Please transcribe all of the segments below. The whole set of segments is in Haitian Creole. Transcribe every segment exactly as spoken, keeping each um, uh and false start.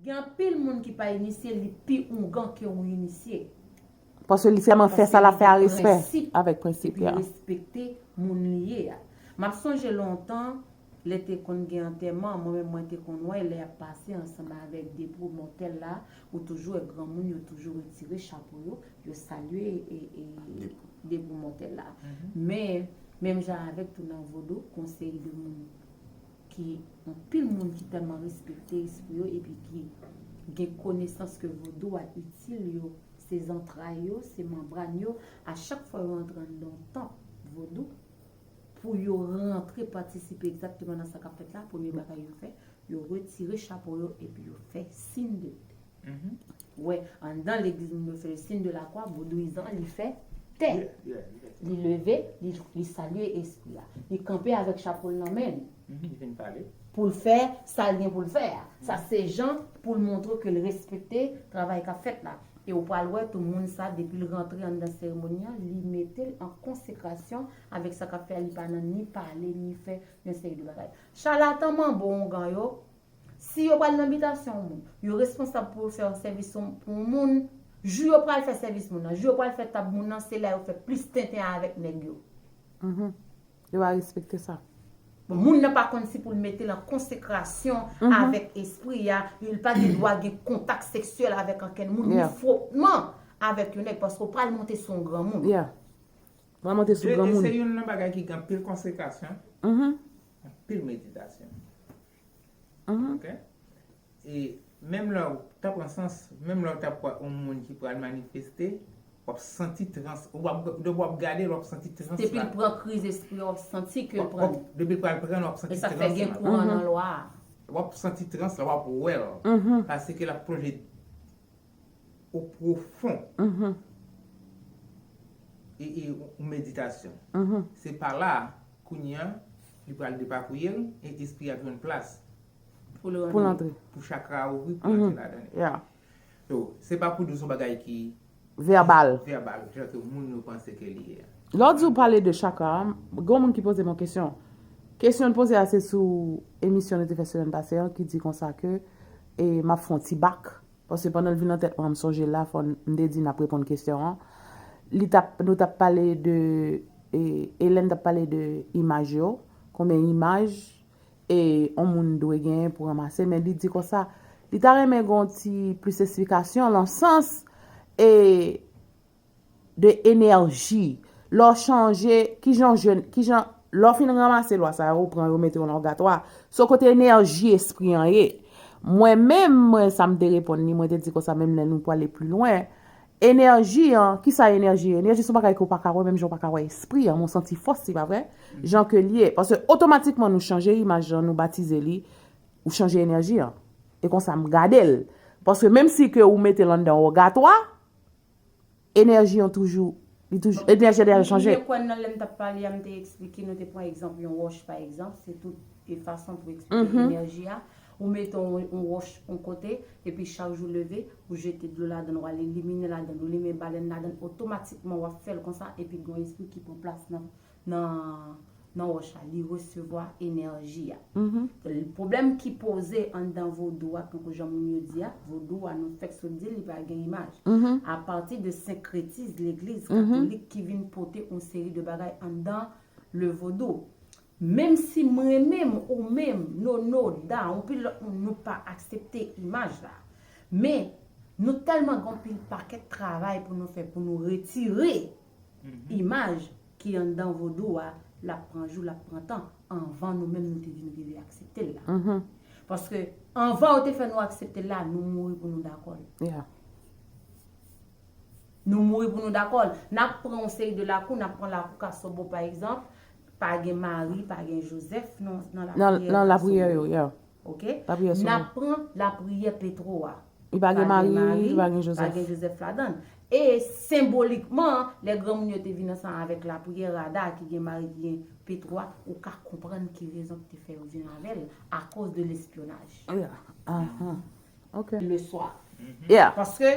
Gen anpil moun ki pa inisye, li pi oungan ke yon inisye. Paske li sèlman fè sa l ap fè a respè, avèk prensip, epi respekte moun li ye a. M ap sonje lontan, lè te konn gen antèman, mwen menm mwen te konn wè lè y ap pase ansanm avèk de pwomotè la, ou toujou wè granmoun yo toujou retire chapo yo, yo salye e, e de pwomotè la. Men, menm jan avèk tou nan vodou, gon seri de moun ki, anpil moun ki tèlman respekte espri yo epi ki gen konesans ke vodou a itil yo, se zantray yo, se manbrann yo, a chak fwa yo antre anndan yon tanp vodou, pou yo rantre patisipe egzakteman nan sa k ap fèt la, premye bagay yo fè, yo retire chapo yo epi yo fè siy de Ou wè, anndan legliz moun yo fè le signe de la croix, vodouyizan li fè tè. Li leve, li, li salye espri a. Li kanpe avèk chapo l nan men l. Pou l fè sa l gen pou l fè a. Sa se jan pou l montre ke l respekte travay k ap fèt la. E ou pral wè tou moun sa, depi l rantre anndan seremoni an, li mete l an konsekrasyon avèk sa k ap fè a, li pa nan ni pale, ni fè yon seri de bagay. Chalatan manbo oungan yo, si yo pral nan bitasyon yon moun, yo responsab pou yo fè yon sèvis pou yon moun, jou yo pral fè sèvis moun nan, jou yo pral fè tab moun nan, se la yo fè plis tenten avèk nèg yo. Yo pa respekte sa. Bon, moun nan pa konn si pou l mete l an konsekrasyon avèk espri a, li pa gen dwa gen kontak seksyèl avèk ankenn moun, ni fwotman avèk yon nèg, paske w pral monte sou yon granmoun. Yeah. Pral monte sou granmoun. E se youn nan bagay ki gen anpil konsekrasyon, anpil meditasyon. Ok? E menm lè w ta pran sans, menm lè w ta pran yon moun ki pral manifeste, w ap santi trans, w ap, depi w ap gade l, w ap santi trans la. Depi l pran kriz espri a, w ap santi ke l pran. Depi l pral pran l, w ap santi trans la. E sa k fè gen kouran nan lwa a. W ap santi trans la, w ap wè l. Paske l ap plonje o pwofon e, e yon meditasyon. Se pa la, kounye a, li pral depakouye l e espri a jwenn plas pou l antre. Pou chakra a ouvri, pou l antre ladan li. So, se pa pou di w se yon bagay ki vèbal. Vèbal, jan ke moun yo panse ke li ye a. Lè w di w pale de chakra, gen yon moun ki poze m yon kesyon. Kesyon l poze a se sou emisyon nou te fè semèn pase an ki di konsa ke e m ap fè yon ti bak. Paske pandan l vin nan tèt mwen, m sonje la, fò m te di n ap reponn kesyon an. Li t ap, nou t ap pale de, e, Hélène t ap pale de imaj yo, konbyen imaj e yon moun dwe genyen pou ranmase, men li di konsa, li ta renmen gen yon ti plis esplikasyon nan sans e de enèji. Lè w chanje, kijan w jwenn, kijan, lè w fin ranmase lwa sa yo, ou pran yo mete yo nan pègatwa. Se yon kote enèji espri an ye. Mwen menm, mwen, sa m te reponn li, mwen te di konsa, menm lè nou prale pli lwen, enèji an, kisa enèji ye? Enèji se yon bagay ke w pa ka wè, menm jan w pa ka wè espri an, men w santi fòs li, pa vre? Jan ke l ye. Paske otomatikman nou chanje imaj lan, nou batize li, ou chanje enèji an. E konsa m gade l. Paske menm si ke ou mete l anndan yon pègatwa, enèji an toujou, li toujou, enèji an deja chanje. M byen kwè nan lè m t ap pale a, m te eksplike, nou te pran egzanp yon wòch pa egzanp, se tout e fason pou eksplike enèji a. Ou mete yon, yon wòch yon kote, epi chak jou leve, ou jete dlo ladan l, w al elimine ladan l, ou limen balèn ladan l, otomatikman w ap fè l konsa, epi gen yon espri ki pran plas nan, nan, nan wòch la, li resevwa enèji a. Pwoblèm ki poze anndan vodou a, tankou jan moun yo di a, vodou a, nou fèk sot di l, li pa gen imaj. Apati de senkretiz legliz katolik ki vin pote yon seri de bagay anndan le vodou. Menm si mwen menm, ou menm, Nono, Da, anpil lòt moun, nou pa aksepte imaj la. Men, nou tèlman gen anpil pakèt travay pou nou fè, pou nou retire imaj ki anndan vodou a, l ap pran jou, l ap pran tan, anvan nou menm nou te vin rive aksepte l la. Paske, anvan yo te fè nou aksepte l la, nou mouri pou nou dakò l. Nou mouri pou nou dakò l. N ap pran yon seri de lakou, n ap pran lakou Kasobo pa egzanp, pa gen Mari, pa gen Jozèf nan, nan lapriyè Kasobo. Nan lapriyè yo, yeah. Ok? Lapriyè Sobo. N ap pran lapriyè Petwo a. Li pa gen Mari, li pa gen Jozèf. Pa gen Jozèf ladan l. E senbolikman, lè granmoun yo te vin ansanm avèk lapriyè Rada ki gen Mari, ki gen Petwo a, ou ka konprann ki rezon ki te fè yo vin avè l, akoz de lespyonaj. Yeah. Aham. Ok. Le swa. Yeah. Paske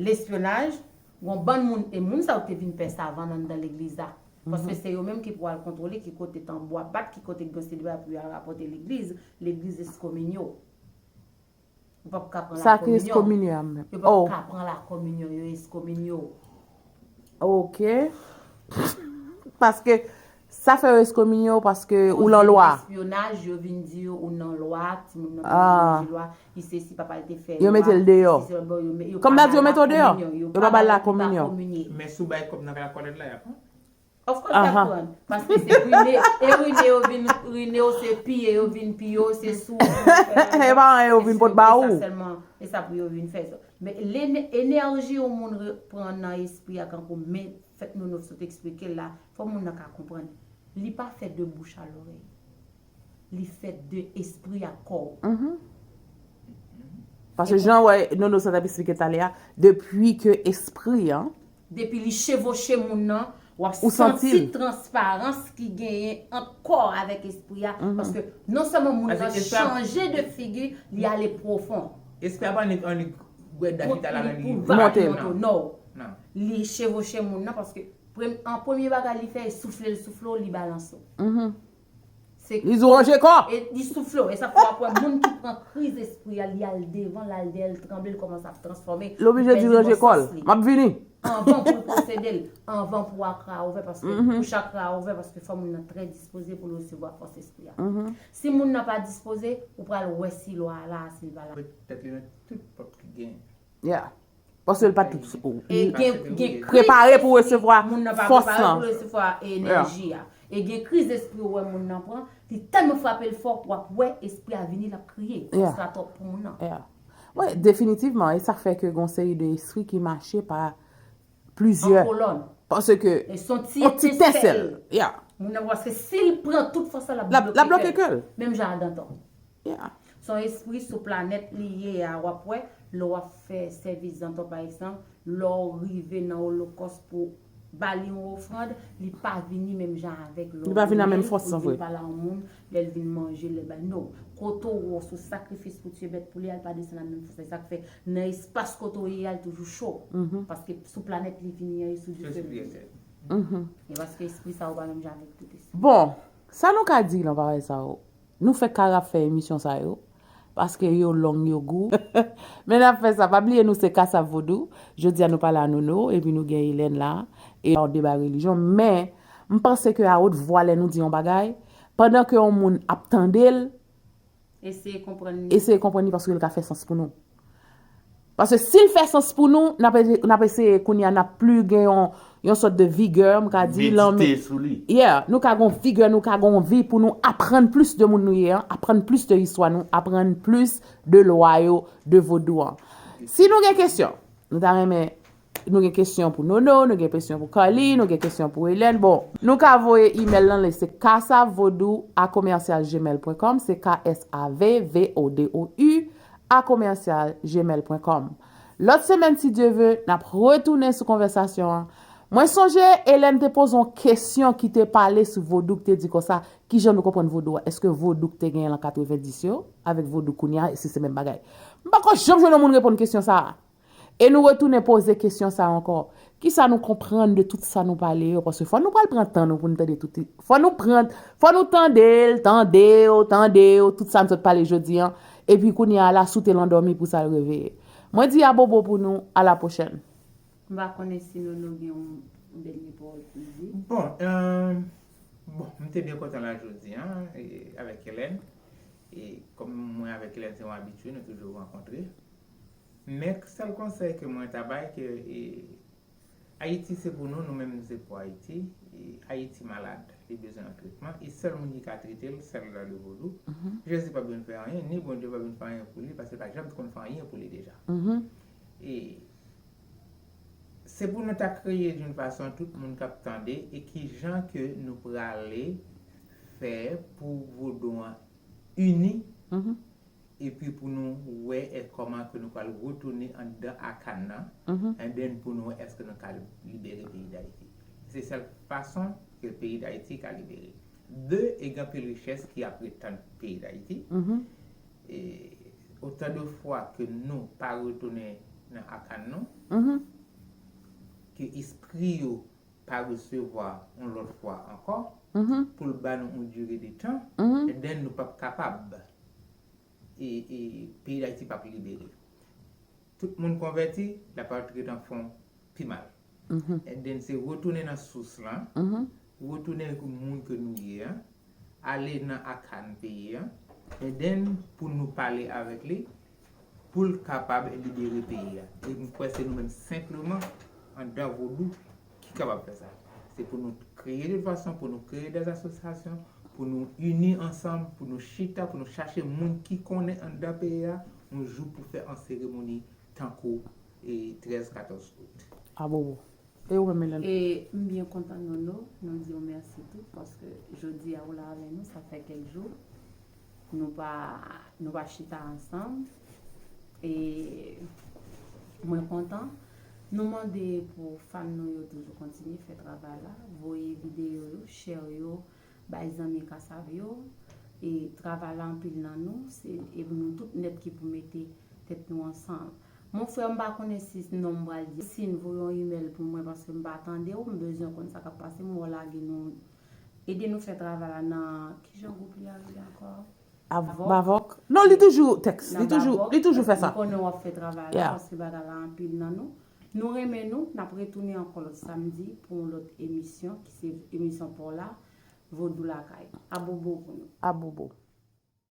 lespyonaj, gon bann moun, e moun sa yo te vin pè savann anndan legliz la. Paske se yo menm ki pou al kontwole ki kote tanbou ap bat, ki kote gen seliba pou yo al rapòte legliz, legliz eskominye w. Ou p ap ka pran Sa ki lakominyon. Eskominye a menm. Yo p ap Oh, ka pran lakominyon, yo eskominye w. Ok. Paske sa fè yo eskominye w paske ou lan lwa. Espyonaj, yo vin di yo ou nan lwa, timoun nan Ah. manje lwa, li se si papa l te fè Yo mete l deyò. Kòm ta di yo mete w deyò. Yo pa ba l lakominyon. Kominye. Men si w bay kòb nan lakòlèt la, y ap pran. Of course, y ap Aha. pran. Paske se rine, e rine yo vin, rine yo se piye, yo vin piye, yo se sou. E pa anyen yo vin pot ba ou. Sèlman, e sa pou yo vin fè sa. Men lene- enèji yon moun re- pran nan espri a kankou men fèt nou nou sot eksplike l la, fò moun nan ka konprann. Li pa fèt de bouch a lòrèy. Li fèt de espri a kò w. Mhm. Paske jan wè Nono sa t ap eksplike talè a, depi ke espri an, Depi li chevoche moun nan, w ap Ou santi santi l. Transparans ki genyen ant kò avèk espri a. Paske non sèlman moun nan Paske espri a- chanje de figi, li ale pwofon. Espri a pa annik annik gwèd da chita la nan li. Pou Monte. Monte, non. Non. Li chevoche moun nan paske prem- an premye bagay li fè, e soufle l soufle w, li balanse w. Mhm. Se Li di w ranje kò. E li soufle w. E sa fè w ap wè moun ki pran kriz espri a, li al devan, l al dèyè, l tranble, l kòmanse ap transfòme. L oblije di ranje kò l. M ap vini. Anvan pou l posede l, anvan pou akra a ouvè, paske Mhm. pou chakra a ouvè, paske fò moun nan trè dispoze pou l resevwa fòs espri a. Mhm. Si moun nan pa dispoze, ou pral wè si lwa a la, si l pa la. Tèt li nan tout pòt ki gen. Yeah. Paske l pa t E gen, gen kriz prepare pou espri, resevwa moun nan pa fòs prepare lan. Pou resevwa enèji a. E gen kriz espri ou wè moun nan pran, li tèlman frape l fò, w ap wè espri a vini, l ap kriye. Yeah. Sa twòp pou moun nan. Yeah. Wi, definitivman. E sa fè ke gon seri de espri ki mache pa plizyè. An kolòn. Paske E son ti on ti etensèl. Yeah. Moun nan, paske si l pran tout fòs la, l L ap- l ap bloke kè l. Menm jan a Danton. Yeah. Son espri sou planèt li ye a, w ap wè, lè w ap fè sèvis Danton pa egzanp, lè w rive nan olokòs pou ba li yon ofrann, li pa vini menm jan avèk lè Li pa vini a menm fòs pou lan vin vre. Pale a yon moun, lè l vin manje, lè l ba, no. Kote w wè w sou sakrifis pou tiye bèt pou li a, l pa desann a menm fòs. Se sa k fè nan espas kote w ye a, l toujou cho. Mhm. Paske sou planèt li vini an, e sou dife li ye. Mhm. E paske espri sa yo pa menm jan avèk tout espri. Bon, sa nou ka di lan bagay sa yo. Nou fèk ka rap fè emisyon sa yo. Paske yo long, yo gou. Men n ap fè sa. Pa bliye nou se Kasav Vodou. Jodi a nou pale a Nono, epi nou gen Hélène la. E yon deba relijyon. Men, m panse ke a wot vwa lè nou di yon bagay, pandan ke yon moun ap tande l, Eseye konprann li. Eseye konprann li paske l ka fè sans pou nou. Paske si l fè sans pou nou, n ap, n ap eseye kounye a, n ap pli gen yon, yon sòt de vigè, m ka di, lan Medite sou li. Yeah, nou ka gon vigè, nou ka gon anvi pou nou aprann plis de moun nou ye an, aprann plis de istwa nou, aprann plis de lwa yo, de vodou an. Si nou gen kesyon, nou ta renmen, nou gen kesyon pou Nono, nou gen kesyon pou Carly, nou gen kesyon pou Hélène. Bon, nou ka voye email lan, se kasavodou a commercial gmail point com, se K S A V V O D O U a commercial gmail point com. Lòt semèn, si Dye ve, n ap retounen sou konvèsasyon an. Mwen sonje Hélène te poze yon kesyon ki te pale sou vodou, ki te di konsa, kijan nou konprann vodou a? Èske vodou ki te genyen lan katrevenndis yo avèk vodou kounye a, èske se menm bagay? M poko janm jwenn yon moun reponn kesyon sa a. E nou retounen poze kesyon sa a ankò. Kisa nou konprann de tout sa nou pale yo? Paske fò nou pral pran tan nou pou nou tande tout. Fò nou pran, fò nou tande l, tande yo, tande yo, tout sa n sot pale jodi an. Epi kounye a la, si w te landòmi pou sa l reveye. Mwen di abobo pou nou, a la pwochèn. M pa konnen si Nono gen yon dènye pawòl pou l di. Bon, euh, bon, m te byen kontan la jodi an, e, avèk Hélène. E kòm mwen avèk Hélène se yon abitye, nou toujou rankontre. Men sèl konsèy ke mwen ta bay ke, e, Ayiti se pou nou, nou menm nou se pou Ayiti. E Ayiti malad, li bezwen yon tretman. E sèl moun ki ka trete l, sèl la le vodou. Jezi p ap vin fè anyen, ni Bondye p ap vin fè anyen pou li, paske l pa janm konn fè anyen pou li deja. E se pou nou ta kreye d'une façon tout moun k ap tande e ki jan ke nou prale fè pou vodou an ini, epi pou nou wè e kòman ke nou pral retounen anndan akan nan, and then pou nou wè èske nou ka libere peyi Dayiti. Se sèl fason ke peyi Dayiti ka libere. De, e gen anpil richès ki ap ret tann peyi Dayiti. E otan de fwa ke nou pa retounen nan akan nou, ke espri yo pa resevwa yon lòt fwa ankò, pou l ba nou yon dire de tan, and then nou p ap kapab e, e, peyi Dayiti p ap libere. Tout moun konvèti, l ap ret anfon pi mal. And then se retounen nan sous lan, retounen moun ke nou ye a, ale nan akan peyi a, and then pou nou pale avèk li, pou l kapab libere peyi a. E m kwè se nou menm senpleman, andan vodou, ki kapab fè sa. Se pou nou kreye de fason, pou nou kreye de asosyasyon, pou nou ini ansanm, pou nou chita, pou nou chache moun ki konnen andan peyi a, yon jou pou fè an seremoni tankou e trèz, katòz out. Abobo. E ou menm, Mélanie? E m byen kontan, Nono, nou di w mèsi tou, paske jodi a ou la avè nou, sa fè kèk jou. Nou pa, nou pa chita ansanm. E mwen kontan. Nou mande pou fan nou yo toujou kontinye fè travay la, voye videyo yo, share yo, bay zanmi kasav yo. E travay la anpil nan nou, se e nou tout nèt ki pou mete tèt nou ansanm. Mon frè, m pa konnen si non m pral di. Si n voye yon email pou mwen paske m pa tande w, m bezwen konn sa k ap pase, m wè w lage nou. Ede nou fè travay la nan, kijan gwoup li a rele ankò? Mavok. Non, li toujou tèks. Li toujou, li toujou fè sa. M konnen w ap fè travay la paske bagay la anpil nan nou. Nou renmen nou, n ap retounen ankò lòt samdi pou yon lòt emisyon ki se emisyon pa w la, Vodou Lakay. Abobo pou nou. Abobo.